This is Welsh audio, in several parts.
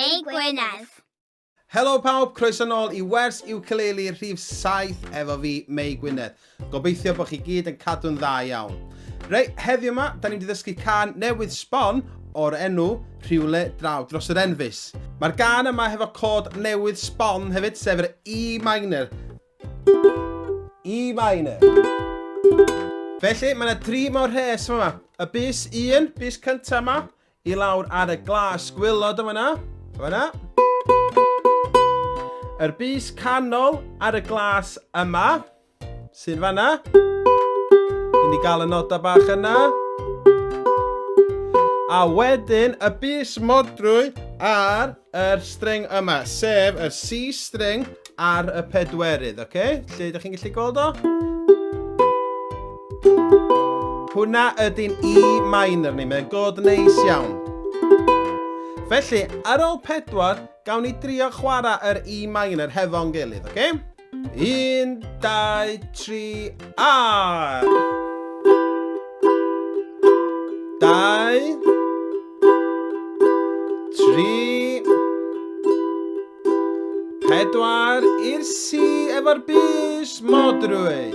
Mei Gwynedd. Helo pawb, croeso nôl i wers ukulele rhif 7 efo fi, Mei Gwynedd. Gobeithio bod chi gyd yn cadw'n dda iawn. Reit, heddiw yma, da ni'n mynd i ddysgu cân newydd sbon o'r enw Rhywle Draw Dros yr Enfys. Mae'r gân yma hefo cod newydd sbon hefyd, sef yr E minor. E minor. Felly, mae yna dri mor rhes yma. Y bus un, bus cyntaf yma, i lawr ar y glas gwylod yma yna. Yma. Yr bus canol ar y glas yma, sy'n fanna. I ni gael y noda bach yna. A wedyn y bus modrwy ar yr string yma, sef y C string ar y pedwerydd, oce? Okay? Lle ydych chi'n gallu gweld o? Hwna ydy'n E minor ni, mae'n god neis iawn. Felly, ar ôl pedwar, gawn ni drio chwarae yr E minor hefo'n gilydd, oce? Okay? 1, 2, 3, a! 2, 3, 4 i'r C efo'r bys modrwy.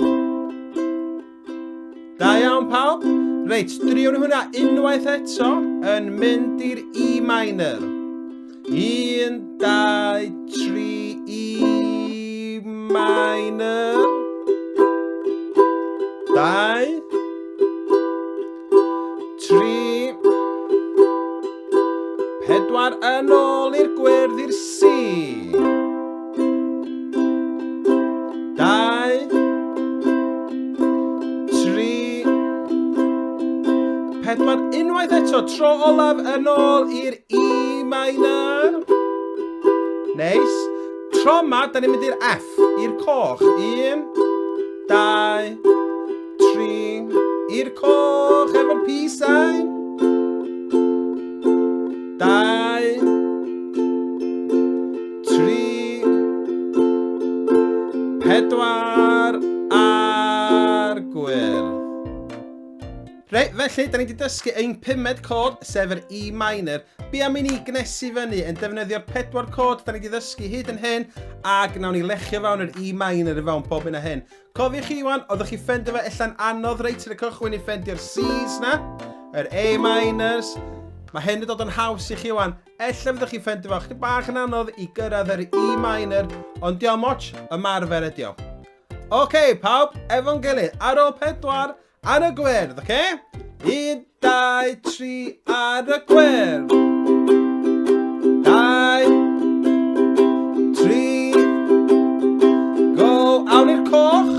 Da iawn pawb. Reit, driwn hwnna unwaith eto yn mynd i'r E minor. 1, 2, 3, E minor. 2, 3, 4 yn ôl i'r gwyrdd i'r C. 2, 3, 4, unwaith eto, tro olaf yn ôl i'r E minor. Neis. Tro yma, da ni'n mynd i'r F, i'r coch. 1, 2, 3, i'r coch efo'r peace sign. 2, 3, 4, a'r gwyrdd. Reit, felly, da ni wedi dysgu ein pumed cod, sef yr E minor. Be am i ni gnesu fyny yn defnyddio'r pedwar cod da ni wedi ddysgu hyd yn hyn, a gnawn ni lechio fewn yr E minor i fewn pob un o hyn. Cofiwch chi wan, oeddech chi ffendio fe ella'n anodd reit ar y cychwyn i ffendio'r C's na, yr A minors. Mae hyn yn dod yn haws i chi wan. Ella fyddwch chi'n ffendio fo chydig bach yn anodd i gyrraedd yr E minor, ond diolch moch, ymarfer ydi o. Oce, pawb, efo'n gilydd, ar ôl pedwar, Ar y gwyrdd, oce? 1, 2, 3, ar y gwyrdd. 2, 3, go, awn i'r coch.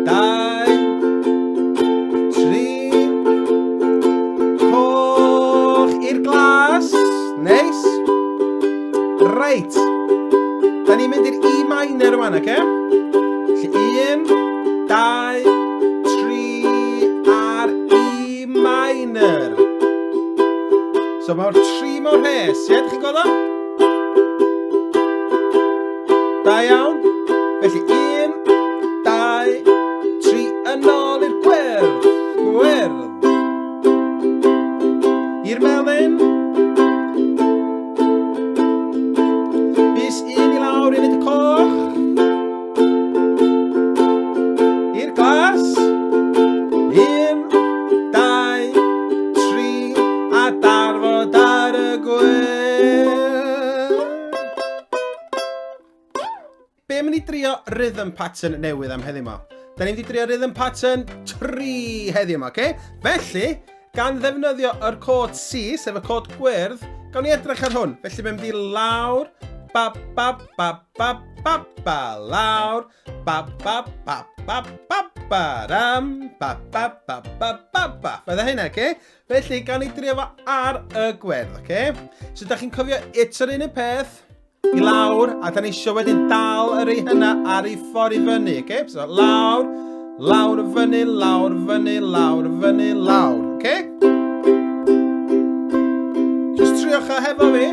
2, 3, coch i'r glas. Neis. Reit. Da ni'n mynd i'r E minor rwan, oce? Felly, 1, 2, 3, a'r E minor. So mae'r tri mor rhes, ie? Chi'n gweld o? Da iawn. Felly, 1, 2, 3, yn ôl i'r gwyrdd. Gwyrdd. I'r melyn. Bys un i lawr i wneud y coch. I'r glas. Un, dau, tri, a darfod ar y gwyrdd. Be am i ni drio rhythm pattern newydd am heddiw 'ma? Da ni'n mynd i drio rhythm pattern 3 heddiw 'ma, oce? Felly, gan ddefnyddio yr cod C, sef y cod gwyrdd, gawn ni edrych ar hwn. Felly mae'n mynd i lawr, ba ba ba ba ba ba, lawr, ba ba ba ba ba ba, ram, ba ba ba ba ba ba. Fydda hynna, oce? Felly, gawn ni drio fo ar y gwyrdd, oce? So, da chi'n cofio eto'r un peth, i lawr, a da ni eisiau wedyn dal yr ei hynna ar ei ffordd i fyny, okay? So, lawr, lawr, fyny, lawr, fyny, lawr, fyny, lawr, okay? Just triwch o hefo fi.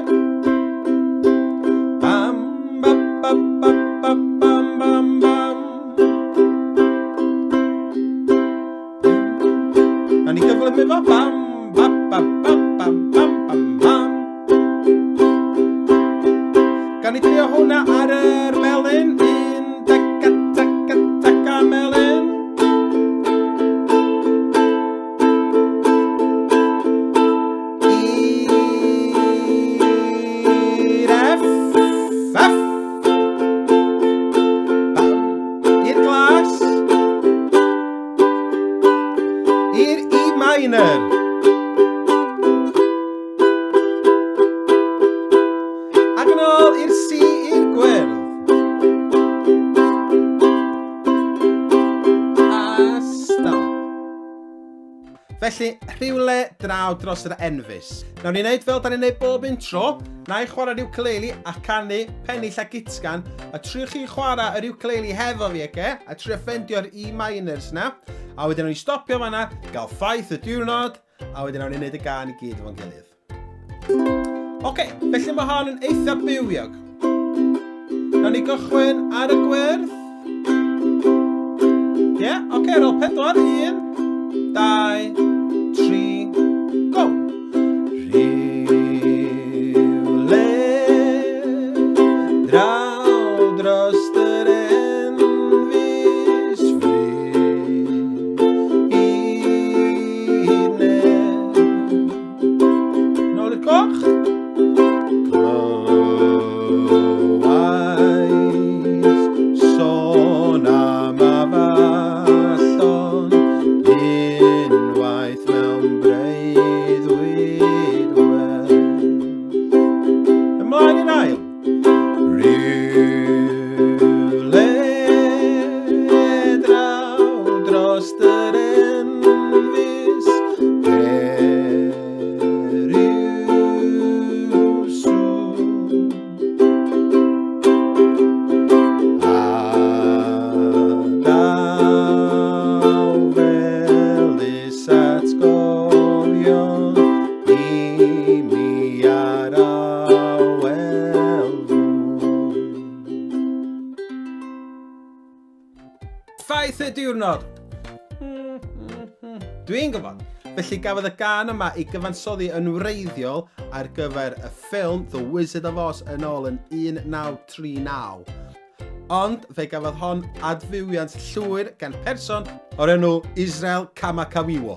Bam, ba, ba, ba, ba, bam, bam, bam. Na ni gyflymu fo. Bam, ba, ba, ba, bam, bam, bam. Gawn ni drio hwnna ar yr melyn. Un, taca, taca, taca, melyn. I'r F, F. Bam. I'r glas. I'r E minor. Ac yn ôl i'r C i'r gwyrdd. A stop. Felly, rhywle draw dros yr enfys. Nawn ni wneud fel da ni'n neud bob un tro. Na i chwarae'r ukulele a canu pennill a gitgan. A triwch chi chwarae yr ukulele hefo fi, oce? A trio ffendio'r E minors na. A wedyn nawn ni stopio fanna, gael ffaith y diwrnod, a wedyn nawn ni wneud y gân i gyd efo'n gilydd. Oce, felly mae hon yn eitha bywiog. Nawn ni gychwyn ar y gwyrdd. Ie, yeah, oce, okay, ar ôl pedwar. Un, dau, tri, go! Rhywle draw dros yr enfys fri i'r nef. Nôl i'r coch. Clywais sôn am afallon unwaith mewn breuddwyd wel. Ymlaen i'r ail. Rhywle draw dros yr enfys per yw sŵn. A daw felys atgofion i mi ar awel fwyn. Ffaith y diwrnod! Dwi'n gwybod. Felly gafodd y gân yma ei gyfansoddi yn wreiddiol ar gyfer y ffilm The Wizard of Oz yn ôl yn 1939. Ond fe gafodd hon adfywiant llwyr gan person o'r enw Israel Kamakawiwo.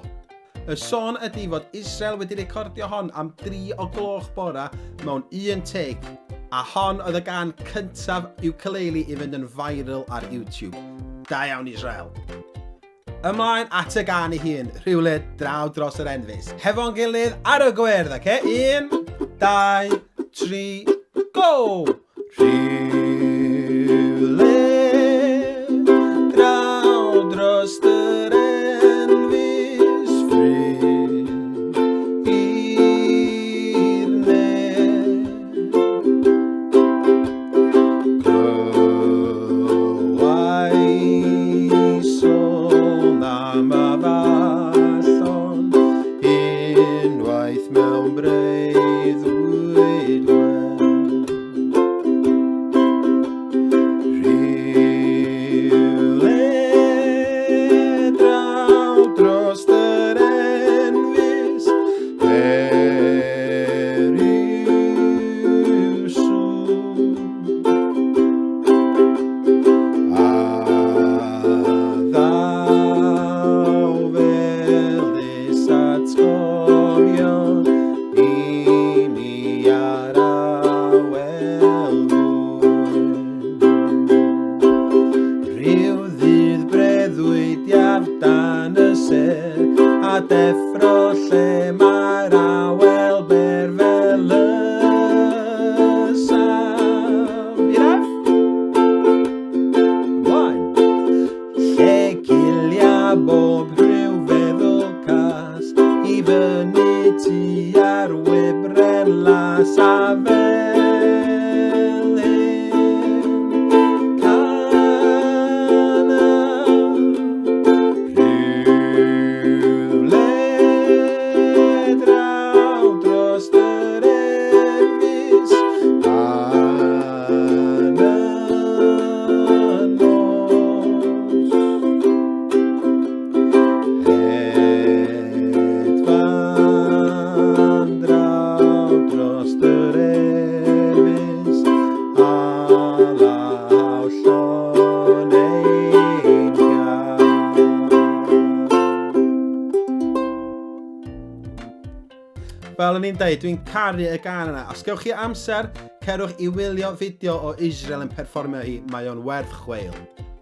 Y sôn ydy fod Israel wedi recordio hon am dri o gloch bora mewn un take, a hon oedd y gân cyntaf ukulele i fynd yn viral ar YouTube. Da iawn Israel! Ymlaen at y gân ei hun, rhywle draw dros yr enfys. Hefo'n gilydd ar y gwyrdd, oce? Un, dau, tri, go! Rhywle draw dros yr enfys fry i'r nef. Clywais sôn am afallon unwaith mewn breuddwyd wel. Rhywle draw dros yr enfys per yw sŵn. A ddaw felys atgofion i mi ar awel fwyn. Rhyw ddydd breuddwydiaf dan y sêr, a deffro lle mae'r awel ber fel y saf. I'r F. Ymlaen. Lle cilia bob rhyw feddwl cas, i fyny tua'r wybren las a fel hyn canaf. Rhywle Fel o'n i'n deud, dwi'n caru y gân yna. Os gewch chi amser, cerwch i wylio fideo o Israel yn perfformio hi, mae o'n werth chweil.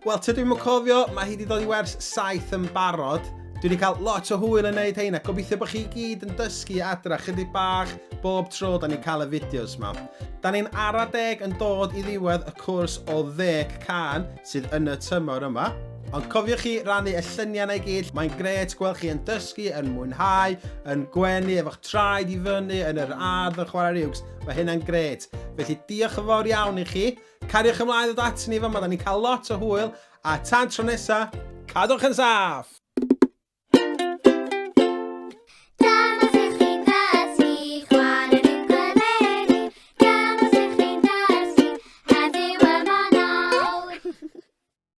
Wel, tydw i'm yn cofio, mae hi wedi dod i wers 7 yn barod. Dwi wedi cael lot o hwyl yn neud heina. Gobeithio bod chi gyd yn dysgu adra chydig bach bob tro da ni'n cael y fideos ma. Da ni'n ara deg yn dod i ddiwedd y cwrs o ddeg cân sydd yn y tymor yma. Ond cofiwch chi rannu y lluniau 'na i gyd, mae'n grêt gweld chi yn dysgu, yn mwynhau, yn gwenu efo'ch traed i fyny yn yr ardd yn chwarae'r iwcs, mae hynna'n grêt. Felly diolch yn fawr iawn i chi, cariwch ymlaen ddod at ni fama, da ni'n cael lot o hwyl, a tan tro nesa, cadwch yn saff!